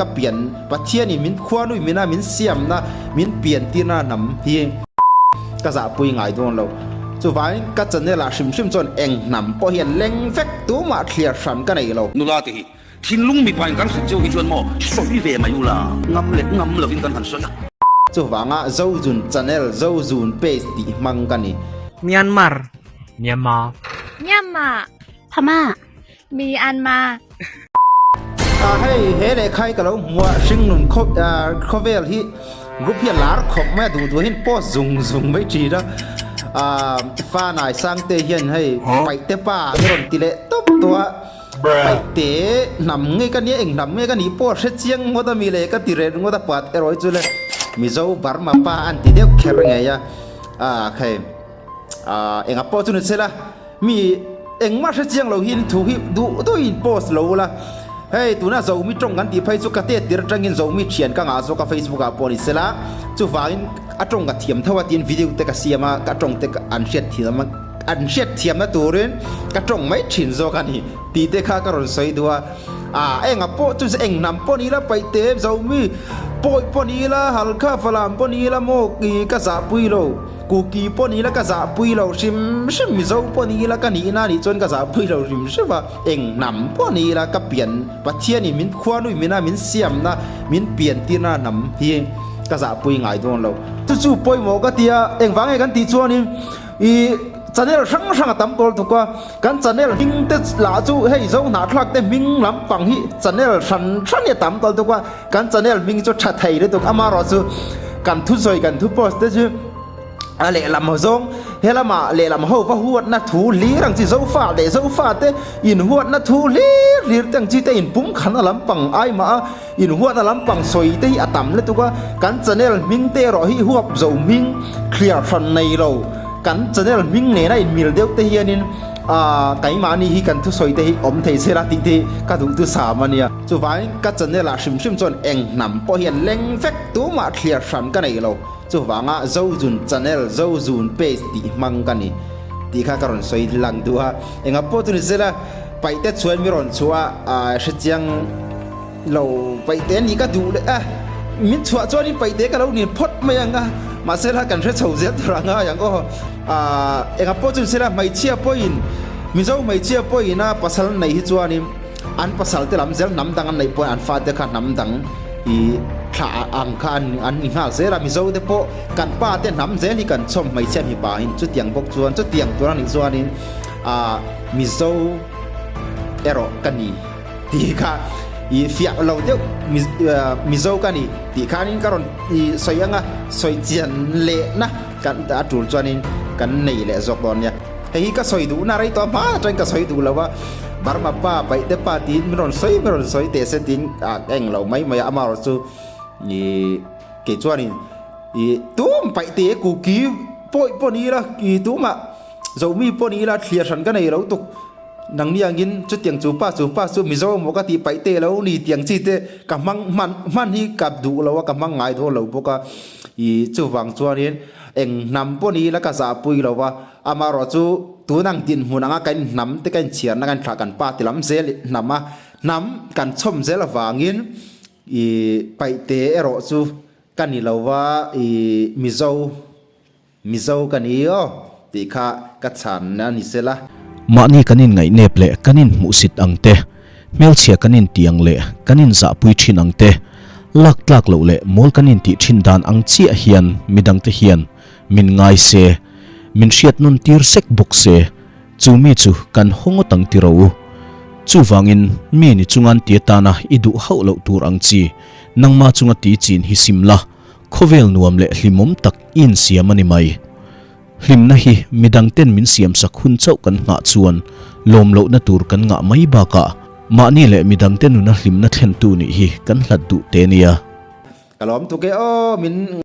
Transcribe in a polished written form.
ka pian Pathianin min khuanui mina min siamna min pian tirna hnam hi ka zahpui ngai dawn lo. Chuvangin ka channel ah hrim hrim chuan eng hnam pawh hian leng vek tumah thliar hran ka nei lo. Nula te hi thinlung mipa in kan hrilh cheu hi chuan maw sawi ve mai ula, ngam leh ngam lovin kan han sawi a. Chuvanga Zozun channel, Zozun page tih hmang ka ni. Myanmar. Myanmar. Myanmar. Phama. Myanmar. A hei he lehkha hi ka lo hmu a, hringnun khawvel hi group hi a lar khawp mai a, duh duh hian post zung zung mai thin a, fa nai sangte hian hei paihte pa an rawn ti leh tawp tawh a, paihte hnam nge ka nia eng hnam nge ka nih pawh a hre chiang ngawt a mi le ka ti reng ngawt a, pat erawh hi chu le Mizo Burma pa an ti deuh kher ngei a, a hei engah pawh chu ni se la. Mi engmah hre chiang lo hian thu hi duh duhin post lo ula, hei tuna Zomi tawng kan tih phei chu ka tet tir atangin Zomi thian ka ngah zawk a Facebook ah pawh ni sela, chuvangin a tawng ka thiam tho a tiin video te ka siam a, ka tawng te an hriat thiam an hriat thiamna turin ka tawng mai thin zawk a ni tih te kha ka rawn sawi duh a, ah enga pawh chu eng hnam pawh ni ila paihte Zomi pawi pawh ni ila Halkha Falam pawh ni ila maw ka zahpui lo. Kuki pawh ni ila ka zahpui lo hrim hrim, Mizo pawh ni ila ka nihna anih chuan ka zahpui lo hrim hrim a, eng hnam pawh ni ila ka pian Pathianin min khuanui mina min siamna min pian tirna hnam hi ka zahpui ngai dawn lo. Chu chu pawimawh ka ti a, engvang nge kan tih chuanin ih channel hrang hrang a tam tawl tuk a, kan channel hming te lah chu hei Zo hnahthlak te hming lampang hi channel hran hran hi a tam tawl tuk a, Kan channel hming chu tha thei lutuk amarawh chu kan thusawi kan thu post te chu a lehlam zawng helama lehlam ho va huatna thu hlir ang chi zofa leh zofa te inhuatna thu hlir hlir te ang chi te inpum khan a lampang ai mah a inhuatna lampang sawi te hi a tam lutuk a kan channel hming te erawh hi huap zo hming thliar hran nei lo kan channel hming nena inmil deuh te hianin Aaa keimahni hi kan thusawi te hi awm thei se la tih te hi ka duh tu sam a nia. Chuvangin ka channel ah hrim hrim chuan eng hnam pawh hian leng vek tumah thliar hran ka nei lo. Chuvanga Zozun channel, Zozun page tih hmang ka ni tih kha ka rawn sawi lang duh a. Enga pawh chu ni se la paihte chuan mi rawn chhuah a hrechiang lo paihte a nih ka duh leh a, min chhuah chuanin paihte ka lo nin phawt mai ang a, mahse la kan hre chho zel tur a ngai ang aw. Aaa enga pawh chu ni se la hmeichhia pawhin Mizo hmeichhia pawhin a pasal neih hi chuanin an pasal te lam zel hnam dang an neih pawhin an fate kha hnam dang ih thlah ang kha an an ni nghal zel a, Mizo te pawh kan pa te hnam zel hi kan chhawm hmeichhia mipa in chutiang bawk chuan chutiang tur a nih chuanin aaa Mizo erawh ka ni. Tih kha i fiah lo deuh Mizo ka ni tih khanin ka rawn i sawi anga sawi chian lehna kan a tul chuanin kan nei leh zawk dawn nia. Hei hi ka sawi duhna rei tawh hma atangin ka sawi duh lo a, Burma pa Paihte pa tiin min rawn sawi min rawn sawi teh se tiin a eng lo mai mai a, amaherawh chu i kei chuanin i tum Paihte Kuki pawih pawh ni ila i tumah Zomi pawh ni ila thliar hran ka nei lo tuk. Nangni angin chutiang chu pa chu pa chu Mizo maw ka tih paih te lo ni tiang chi te ka hmang hman hman hi ka duh lo a ka hmang ngai dawn lo bawk a ih chuvang chuanin eng hnam pawh ni ila ka zahpui lo va amaherawh chu tun ang dinhmun anga kan hnam te kan inchhiarna kan thlah kan pa ti lam zel hnam a hnam kan chhawm zel avangin ih paihte erawh chu ka ni lo va ih Mizo. Mizo ka ni aw tih kha ka chhan a ni sela. Mahni kan inngaih nep leh kan inhmuhsit ang te, hmelchhia kan inti ang leh kan inzahpui thin ang te, lak tlak loh leh mawl kan intih thin dan ang chiah hian midangte hian min ngai se, min hriat nawn tir sek bawk se, chu mi chu kan haw ngawt ang ti ro u. Chuvangin mi ni chungan ti atana i duh hauh loh tur ang chi nangma chunga ti chin hi sim la, Khawvel nuam leh hlimawm tak i insiam a ni mai. Hlimna hi midangten min siamsak hun chauh kan nghah chuan lawm lohna tur kan ngah mai bakah mahni leh midangte nuna hlimna thlentu nih hi kan hlat duh te nia. Ka lawm tuk e aw min.